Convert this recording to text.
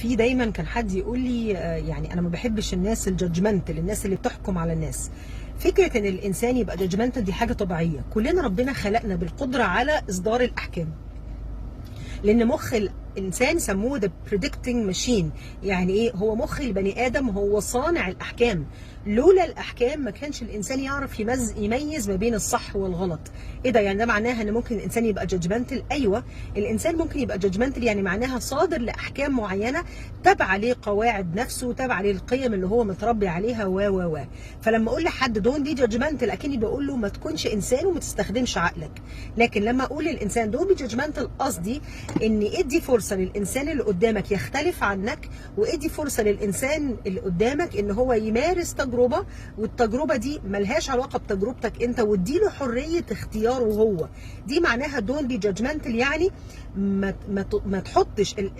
في دايما كان حد يقول لي يعني انا ما بحبش الناس ال judgmental، الناس اللي بتحكم على الناس. فكرة ان الانسان يبقى judgmental دي حاجة طبيعيه، كلنا ربنا خلقنا بالقدرة على اصدار الاحكام، لان مخ الانسان سموه the predicting machine. يعني ايه؟ هو مخ البني ادم هو صانع الاحكام. لولا الاحكام ما كانش الانسان يعرف يميز ما بين الصح والغلط. ايه ده؟ يعني ده معناها ان ممكن الانسان يبقى judgmental؟ ايوه، الانسان ممكن يبقى judgmental، يعني معناها صادر لاحكام معينة تابعه لقواعد نفسه، تابعه للقيم اللي هو متربي عليها و و و فلما اقول لحد don't be judgmental، اكني بقول له ما تكونش انسان وما تستخدمش عقلك. لكن لما اقول للانسان don't be judgmental، قصدي ان ادي فرصة للانسان اللي قدامك يختلف عنك، وادي فرصة للانسان اللي قدامك ان هو يمارس تجربه، والتجربة دي ملهاش علاقة بتجربتك انت، واديله حرية اختياره هو. دي معناها don't be judgmental، يعني ما تحطش ال